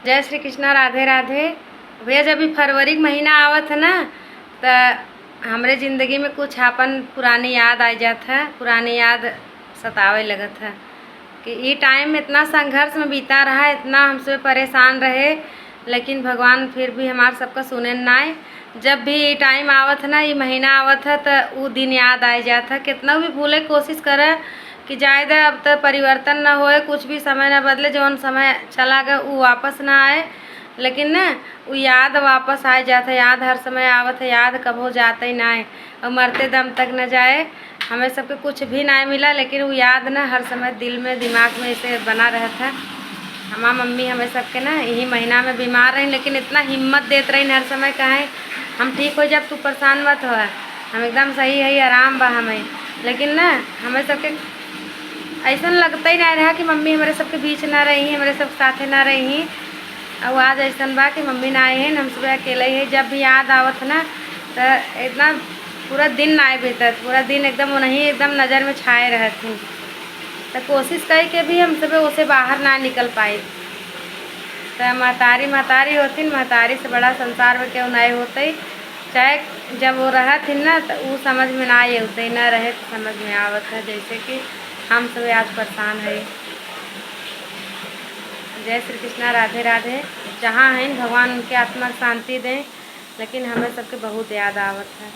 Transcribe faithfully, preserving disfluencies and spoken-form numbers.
जय श्री कृष्णा, राधे राधे। भैया, जब ई फरवरी के महीना आवत है ना, त हमरे जिंदगी में कुछ आपन पुरानी याद आ जात है, पुरानी याद सतावे लगत है कि ई टाइम इतना संघर्ष में बीता रहा, इतना हमसे परेशान रहे, लेकिन भगवान फिर भी हमार सबका सुने नाय। जब भी ई टाइम आवत है ना, ई महीना आवत है, त ऊ दिन याद आ जात है। कितना भी भूले के कोशिश करे कि जाए दे, अब त परिवर्तन न होए, कुछ भी समय न बदले, जौन समय चला गए ऊ वापस ना आए, लेकिन न ऊ याद वापस आ जात है। याद हर समय आवत है, याद कबो जाते ही ना है और मरते दम तक न जाए। हमें सबके कुछ भी ना मिला, लेकिन ऊ याद न हर समय दिल में, दिमाग में ऐसे बना रहत है। हमार मम्मी हमें सबके ना यही महीना में बीमार रही, लेकिन इतना हिम्मत देत रही हर समय, कहे हम ठीक हो जाब, तू परेशान मत हो, हम एकदम सही है, आराम बा हमें। लेकिन ना हमें सबके ऐसन लगते ही ना रहा कि मम्मी हमारे सबके बीच ना रही, हमारे सब साथे ना रही। और आज ऐसन बा कि मम्मी ना आए हैं, हम सब अकेले ही है। जब भी याद आवत है ना, तो इतना पूरा दिन ना बीतत, पूरा दिन एकदम उन्हीं एकदम नज़र में छाए रहत हैं। तो कोशिश कई के भी हम सब उसे बाहर ना निकल पाए। तो महतारी महतारी होती, महतारी से बड़ा संसार में केहू नहीं होते। चाहे जब वो रहत ही ना, तो ऊ समझ में ना आवते, ना रहे तो समझ में आवत है, जैसे कि हम सब आज परेशान है। जय श्री कृष्णा, राधे राधे। जहाँ हैं, भगवान उनके आत्मा के शांति दें, लेकिन हमें सबके बहुत याद आवत है।